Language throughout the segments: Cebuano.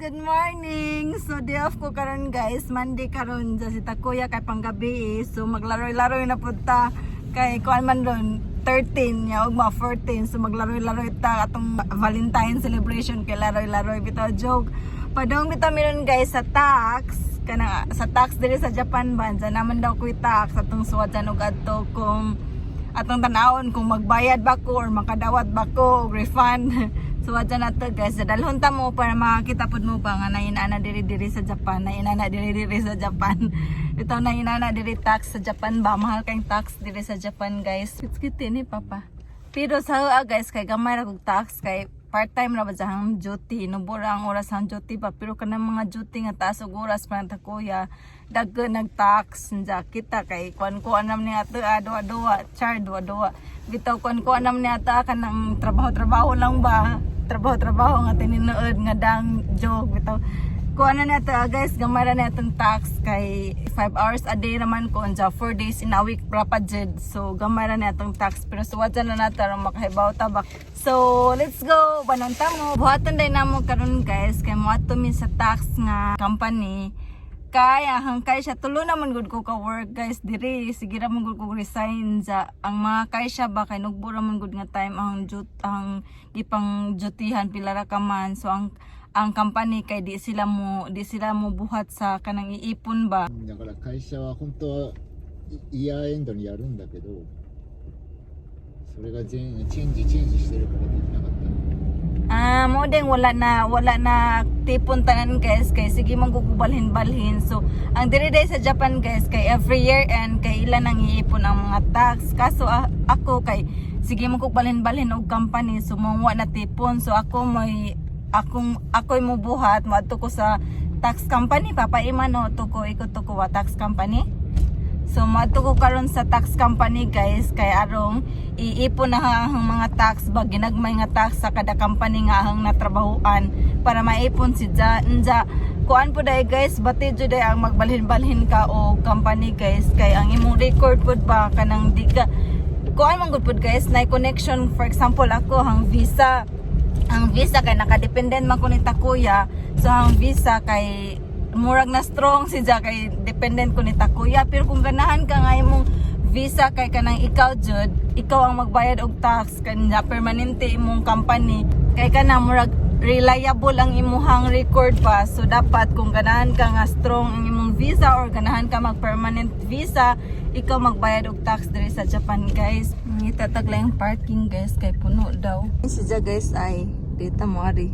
Good morning! So day off ko karon, guys. Monday karon sa si Takuya kay panggabi eh. So maglaroy-laroy na pud ta kay kuan man ron 13 nya ug ma 14. So maglaroy-laroy ta atong Valentine celebration kay laroy-laroy bitaw, joke. Padong bitaw meron, guys, sa tax kana, sa tax diri sa Japan ba dyan naman daw ko'y tax atong suwatan og adto kung atong tanawon kung magbayad ba ko or makadawat ba ko og refund. So adyan na to, guys, dalhon ta mo para makakita pud mo pa nga nainana diri diri sa Japan, nainana diri diri sa Japan. Ito nainana diri tax sa Japan ba, mahal kay tax diri sa Japan, guys. It's ni papa. Pero sa guys, kay gamay ra kog tax kay part-time ra ba ang duty, nubo ra ang oras ang duty pa, pero kanang mga duty nga taas og oras pa ta, kuya, dagko nag-tax nja kita kay kuan kuan nam ni ato ah, duwa duwa char duwa duwa bitaw, kuan kuan nam ni ato ah, kanang trabaho trabaho lang ba, trabaho trabaho nga tinuod nga dang joke bitaw. Kuan na nato ah, guys, gamay ra na atong tax kay 5 hours a day naman ko unja 4 days in a week pra pa jud. So gamay ra na atong tax, pero suwatan na nato aron makahibaw ta ba. So let's go, bananta mo. Buhaton day namo karon, guys, kay moadto mi sa tax nga company. Kaya hangkay siya tulo naman gud ko ka work, guys, diri sige ra man gud ko resign sa ang mga kay siya ba kay nugbo ra man gud nga time ang jut ang gipang dutihan pila ra ka man. So ang company kay di sila mo buhat sa kanang iipon ba. だから会社は本当はイイヤーエンドにやるんだけど、それが全チェンジチェンジしてるからできなかった。 Ah, mo din wala na tipon tanan, guys, kay sige man balhin-balhin. So, ang diri day sa Japan, guys, kay every year and kay ilan ang iipon ang mga tax. Kaso ah, ako kay sige man balhin-balhin og company, so mo wa na tipon. So ako moy akong ako'y mubuhat, moadto ko sa tax company, papaima no to ko ikot to ko wa tax company. So moadto ko karon sa tax company, guys, kay arong iipon na ang mga tax ba, ginagmay nga tax sa kada company nga ang natrabahuan para maipon si ja nja kuan po dai, guys. Bati jud ang magbalhin-balhin ka o company, guys, kay ang imong record pud ba kanang di ka kuan man gud pud, guys, na connection. For example, ako ang visa kay nakadependent man ko ni Takuya. So ang visa kay murag na strong si ja kay dependent ko ni Takuya, pero kung ganahan ka nga imong visa kay kanang ikaw jud, ikaw ang magbayad og tax kanya, permanente imong company, kay kana murag reliable ang imuhang record pa. So dapat kung ganahan ka nga strong ang imong visa or ganahan ka mag permanent visa, ikaw magbayad og tax diri sa Japan, guys. Ngita tagla yung parking, guys, kay puno daw si ja, guys, ay dita mo ari.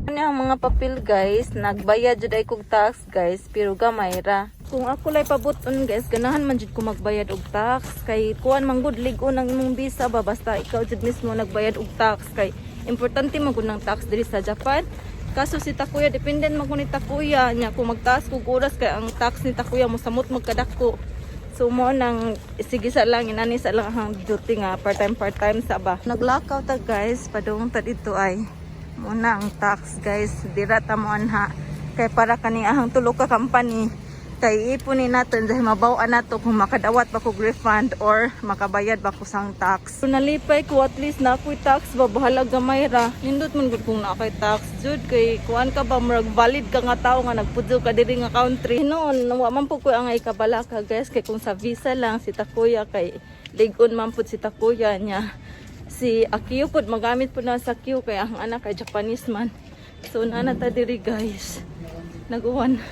Ano ang mga papel, guys, nagbayad jud ay kog tax, guys, pero gamay ra. Kung ako lay pabuton, guys, ganahan man jud ko magbayad og tax kay kuan man gud, lig-on ang imong visa ba basta ikaw jud mismo nagbayad og tax kay importante man gud ng tax diri sa Japan. Kaso si Takuya, dependent man ko ni Takuya nya, kung magtaas kog oras kay ang tax ni Takuya mo samot magkadako. So mo nang sige sa lang inani sa lang ang duty nga part time part time sa ba. Naglakaw ta, guys, padung ta dito ay muna ang tax, guys. Dira ta mo anha kay para kani ahang tulo ka company kay ipunin natin dahil mabaw-an nato kung makadawat ba kog refund or makabayad ba ko sang tax. So, nalipay ko at least na ako'y tax ba, bahala gamay ra. Nindot man gud kung na ako'y tax jud kay kuan ka ba, murag valid ka nga tawo nga nagpudyo ka diri nga country. Noon wa man po ko ang ikabala ka, guys, kay kung sa visa lang si Takuya kay lig-on man pud si Takuya niya. Si Akio pod magamit po na sa Akio kay ang anak kay Japanese man. So nana ta diri, guys. Naguwan.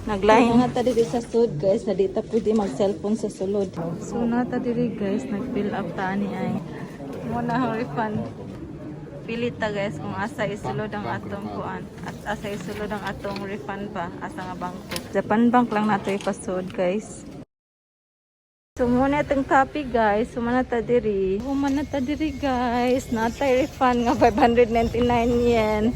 Naglahi nga ta diri sa sud, guys, na di ta pwede mag cellphone sa sulod. So nata diri, guys, nag-fill up ta ani ay. Muna ang refund. Pili ta, guys, kung asa isulod ang atong kuan at asa isulod ang atong refund ba, asa nga bangko. Japan Bank lang nato ipasud, guys. So muna itong topic, guys, sumana ta diri. Humana ta diri, guys, natay refund nga 599 yen.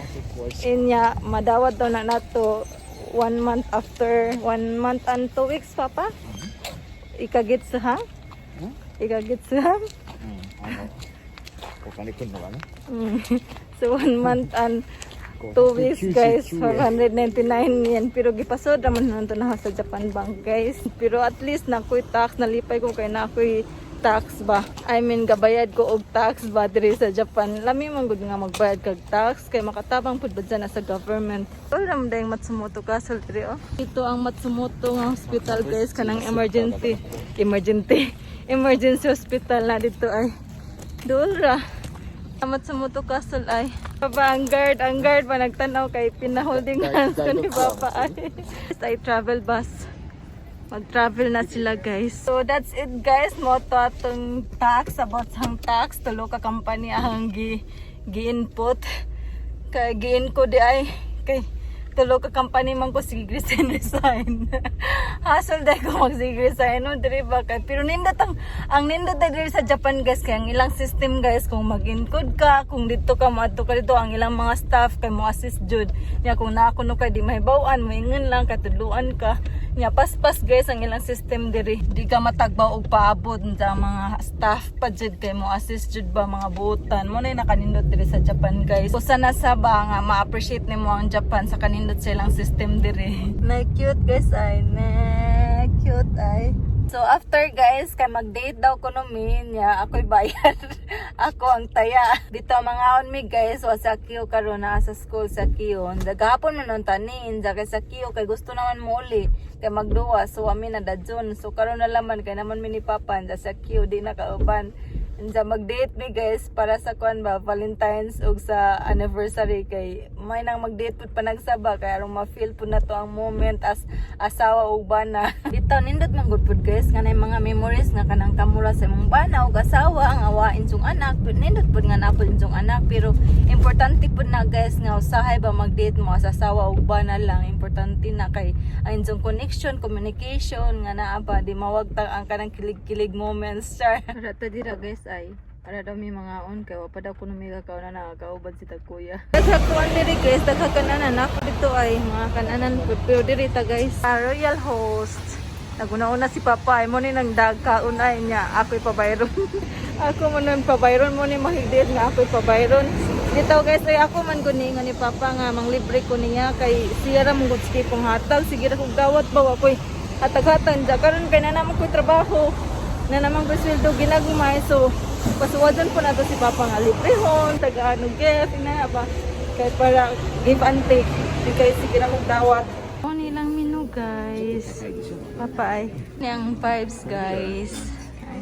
Inya madawat daw na nato one month after, one month and 2 weeks, papa. Ikagitsu ha? Ikagitsu ha? うん、あのお金来んのかな。 So one month and 2 weeks, guys, 599 yen. Pero gipasod naman nanto na sa Japan Bank, guys. Pero at least na ako'y tax, nalipay ko kay na ako'y tax ba. I mean, gabayad ko og tax ba diri sa Japan. Lami man gud nga magbayad kag tax kay makatabang pud ba na sa government. Wala man dayong Matsumoto Castle diri, oh. Ito ang Matsumoto nga hospital, guys, kanang emergency emergency emergency hospital na dito ay. Dool ra. Matsumoto Castle ay. Papa, ang guard ba nagtanaw kay pinaholding hands ko ni Papa ay. Ay travel bus. Mag-travel na sila, guys. So that's it, guys. Mao to atong tax about sang tax. Tulo ka company ang gi gi-input. Kay giin ko di ay kay tulo ka company man ko, sige resign resign. Hassle dai ko mag sige resign, no, diri ba kay pero nindot ang nindot diri sa Japan, guys, kay ang ilang system, guys, kung mag-encode ka, kung dito ka moadto ka dito, ang ilang mga staff kay mo assist jud nya. Kung naa kuno kay di mahibaw-an, moingon lang kay tudluan ka nya. Paspas, guys, ang ilang system diri. Di ka matagbaw og paabot sa mga staff pa jud kay mo assist jud ba, mga buutan mo na nakanindot diri sa Japan, guys. Usa na sa ba nga ma-appreciate nimo ang Japan sa kanindot sa ilang system diri. Na cute, guys, ay na cute ay. So after, guys, kay mag-date daw kuno mi niya, ako'y bayad. Ako ang taya. Dito mangaon mi, guys, wa sa Kiyo karon, naa sa school sa Kiyo. Gahapon man unta ni inja kay sa Kiyo kay gusto naman mo uli kay magduwa, so ami na dadjon. So karon na laman kay naman mi ni Papa inja sa Kiyo di na kauban. Inja mag-date mi, guys, para sa kuan ba, Valentine's ug sa anniversary, kay may nang mag-date pud panagsaba kay aron ma-feel pud nato ang moment as asawa ug bana. Dito nindot man gud pud, guys, nga nay mga memories nga kanang kamura sa imong bana ug asawa ang awain inyong anak, pud nindot pud nga naa pud inyong anak, pero importante pud na, guys, nga usahay ba mag-date mo as asawa ug bana lang. Importante na kay ang inyong connection, communication nga naa ba, di mawagtang ang kanang kilig-kilig moments, char. Rata dira, guys, ay para daw may mga on kay wa pa daw kuno may kakaon na nakakauban si tagkuya. Daghakuan diri, guys, dagha kananan ako dito ay mga kananan pud, pero diri ta, guys. Ah, Royal Host. Naguna-una si Papa ay mo ni nang dagkaon ay niya ako'y pabayron. Ako mo nang pabayron mo ni mahigdit nga ako'y pabayron. Dito, guys, ay ako man gud ni nga ni Papa nga manglibre ko niya kay siya ra mong gud sige pong hatag, sige ra kog dawat ba ako'y hatag-hatag dya karon kay na naman ko'y trabaho na naman ko sweldo ginagmay, so pasuwadan po nato si Papa nga librehon taga ano gift ina ba kay para give and take di kay sige na kog dawat. Oh, nilang menu, guys. Papa ay ni ang vibes, guys. Ay.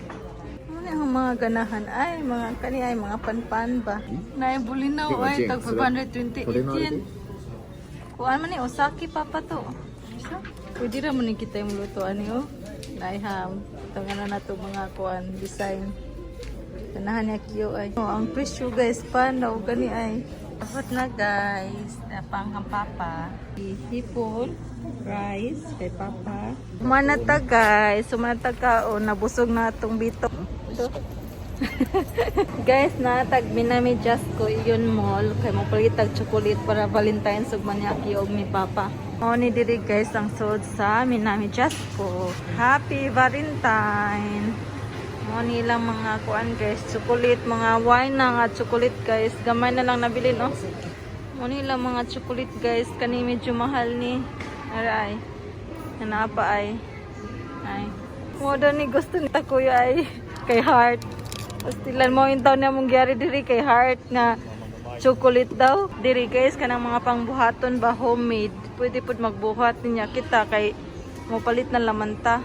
Ano ang mga ganahan ay mga kani ay mga panpan ba na bulinaw ay tag 528 これのあれ yen. で Kuan man ni Osaki, Papa, to. Pwede ra man ni kita yung luto ani, oh. Nay ham. Tungan na nato mga kuan design. Ganahan niya kiyo ay. Oh, ang presyo, guys, panaw gani ay. Dapat na, guys, pang ang Papa. Hipon, rice kay Papa. Manata, guys, sumanata ka o nabusog na atong bito. Ito. Guys, natag Minami Jusco Aeon Mall kay mo palitag chocolate para Valentine's ug manyaki og ni Papa. Mao ni diri, guys, ang sud sa Minami Jusco. Happy Valentine. Mao ni ilang mga kuan, guys, chocolate, mga wine na nga chocolate, guys. Gamay na lang nabili, no. Mao ni ilang mga chocolate, guys, kani medyo mahal ni. Aray. Naa pa ay. Ay. Mo daw ni gusto ni kuya ay kay heart. Pastilan mo yung taon niya mong gyari diri kay heart nga chocolate daw. Diri, guys, kanang mga pangbuhaton ba, homemade. Pwede pud magbuhat niya kita kay mo palit na laman ta.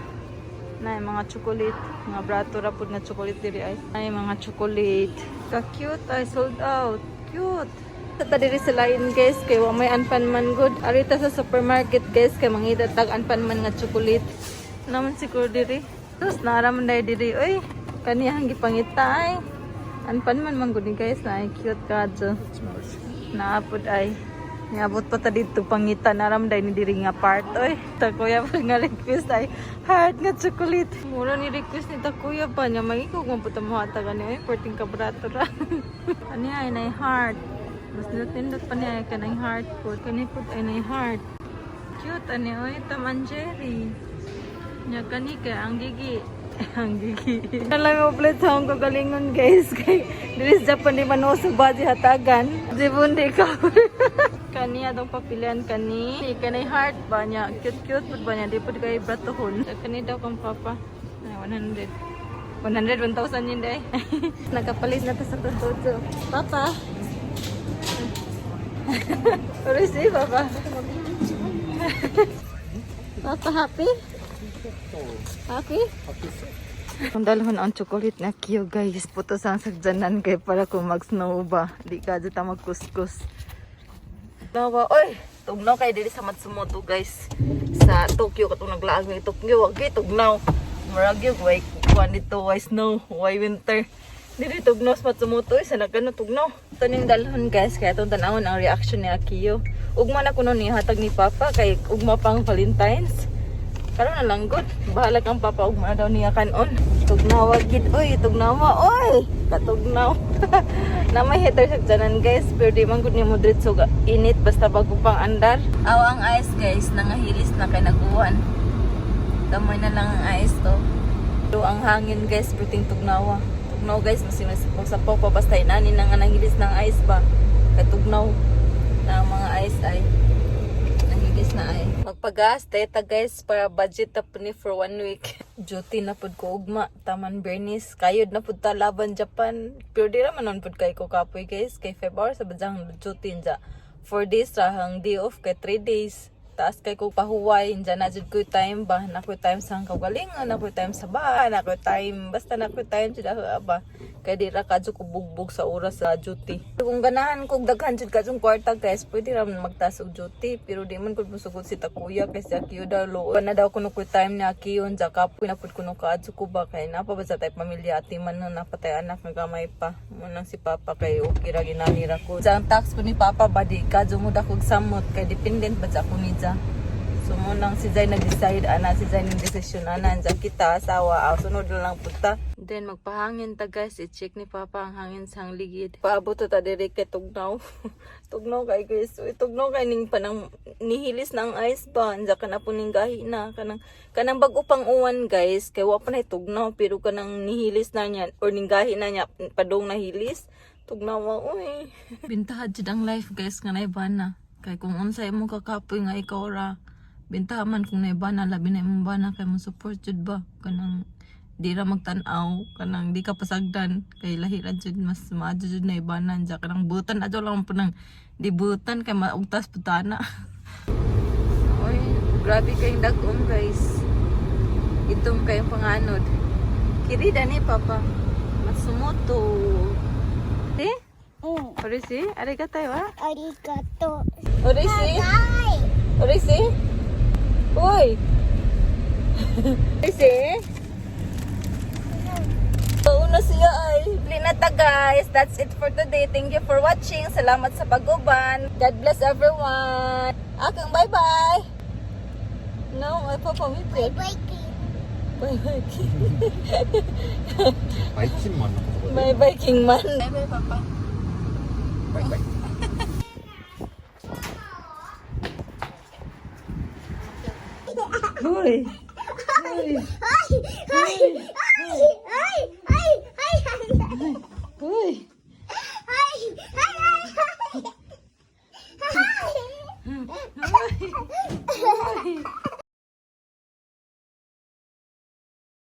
Na yung mga chocolate, mga brato ra pud nga chocolate diri ay. Ay mga chocolate. Ka cute ay, sold out. Cute. Sa diri sa lain, guys, kay wa may Anpanman good. Arita sa supermarket, guys, kay mangita tag Anpanman nga chocolate. Naman siguro diri. Tapos nara man dai diri oy. Kaniyang gipangita ay. Anpanman man gud ni, guys, na ay cute kadto. Naapod ay. Niabot pa ta dito pangita naram day ni diri nga part oy. Ta kuya pa nga request ay heart nga chocolate. Mura ni request ni ta kuya pa niya magikog man pud ta mohatag ani oy, porting kabrato ra. Ani ay nay heart. Mas nindot pa niya ay kanang heart po. Kani pud ay nay heart. Cute ani oy, Tom and Jerry. Nya kani kay ang gigi. Ang gigi. Alam mo pala sa akong kagalingon, guys, kay diri sa Japan di man uso ba di hatagan. Di bundi ka. Kani atong papilian kani. Ni kanay heart ba niya. Cute cute pud ba niya, di pud kay bratohon. Kani daw kang Papa. Ay, 100. 100, 1,000 yun day. Nakapalis na ta sa Tototo. Papa. Urisi, Papa. Papa, happy? Happy? Kung dalhon ang chocolate na kiyo, guys. Puto sa ang sagjanan kay para kung mag-snow ba. Di ka dyan ta magkuskus. Nawa, oy! Tugnaw kay diri sa Matsumoto, guys. Sa Tokyo katong naglaag ni Tokyo, wag kay tugnaw. Murag yun, way kuan dito, way snow, way winter. Diri tugnaw sa Matsumoto, eh, sa nagkano tugnaw. Ito ning dalhon, guys, kaya itong tanawon ang reaction ni Akiyo. Ugma na kuno ni hatag ni Papa kay ugma pang Valentine's. Karon na lang gud. Bahala kang Papa, ugma na daw niya kanon. Tugnawa gid oy, tugnawa oy. Katugnaw. Na may heater sa tanan, guys, pero di man gud nimo diretso ga init basta bago pang andar. Aw ang ice, guys, nangahilis na kay naguwan. Gamay na lang ang ice to. Pero ang hangin, guys, perting tugnawa. Tugnaw, guys, masimasapaw pa basta inani na nga nanghilis ng ice ba. Katugnaw na ang mga ice ay. Nahilis na ay. Magpagas, teta, guys, para budget na po ni for one week. Duty na pud ko ugma, taman Bernice. Kayod na pud ta laban Japan. Pero di raman nun pud kay ko kapoy, guys. Kay 5 hours sa badyang duty nja. 4 days ra hang day off kay 3 days. Taas kay ko pahuway, nja na jud ko time ba. Na ko time sa kaugalingon, na ko time sa bahay, na ko time, basta na ko time jud ako ba. Kay di ra kadyo ko bugbog sa oras sa duty. Kung ganahan kog daghan jud kadyong kwarta, guys, pwede ra man magtaas og duty, pero di man gud mosugot si Takuya kay si Akiyo daw lo. Na daw kuno ko time ni Akiyo nja kapoy na pud kuno kaadto ko ba kay napa ba sa tay pamilya ati man no napatay anak nga gamay pa. Munang si Papa kay okay ra ginani ra ko. Sa ang tax po ni Papa ba di kadyo mo dakog samot kay dependent ba sa ako ni Ja. So mo nang si Zay nag-decide ana, si Zay ning desisyon ana anja kita asawa aw sunod na lang punta. Then magpahangin ta, guys, i-check ni Papa ang hangin sa ligid. Paabot ta diri kay tugnaw. Tugnaw kay, guys. Uy, tugnaw kay ning panang nihilis na ang ice ba anja kana po ning gahi na kanang kanang bag-o pang uwan, guys, kay wa pa na tugnaw pero kanang nihilis na niya or ning gahi na niya padong nahilis. Tugnaw uy. Bintahad jud ang life, guys, nga naibana. Kay kung unsay imong kakapoy nga ikaw ra bintaha man kung naibana, labi na imong bana kay mo support jud ba kanang di ra magtan-aw kanang di ka pasagdan kay lahi ra jud mas maadyo jud na ibana dya kanang butan adyo lang po nang di butan kay maugtas putana. Oy, grabe kayong dagom, guys. Itom kayong panganod. Kiri dani, Papa. Matsumoto. Si? うん。 Orisi? Arigato wa? ありがとう。 Orisi? 長い。 Orisi? Uy! Orisi? Una siya ay. Linata, guys. That's it for today. Thank you for watching. Salamat sa pag-uban. God bless everyone. Akang bye-bye. No, ay Papa, バイ wait. バイキン。 Bye-bye. バイキンマンの言葉で Bye-bye, King Man. Bye-bye, Papa. バイバイ。 Hoy. はいはいはいはいはいはい。 Hoy. はいはいはいはい。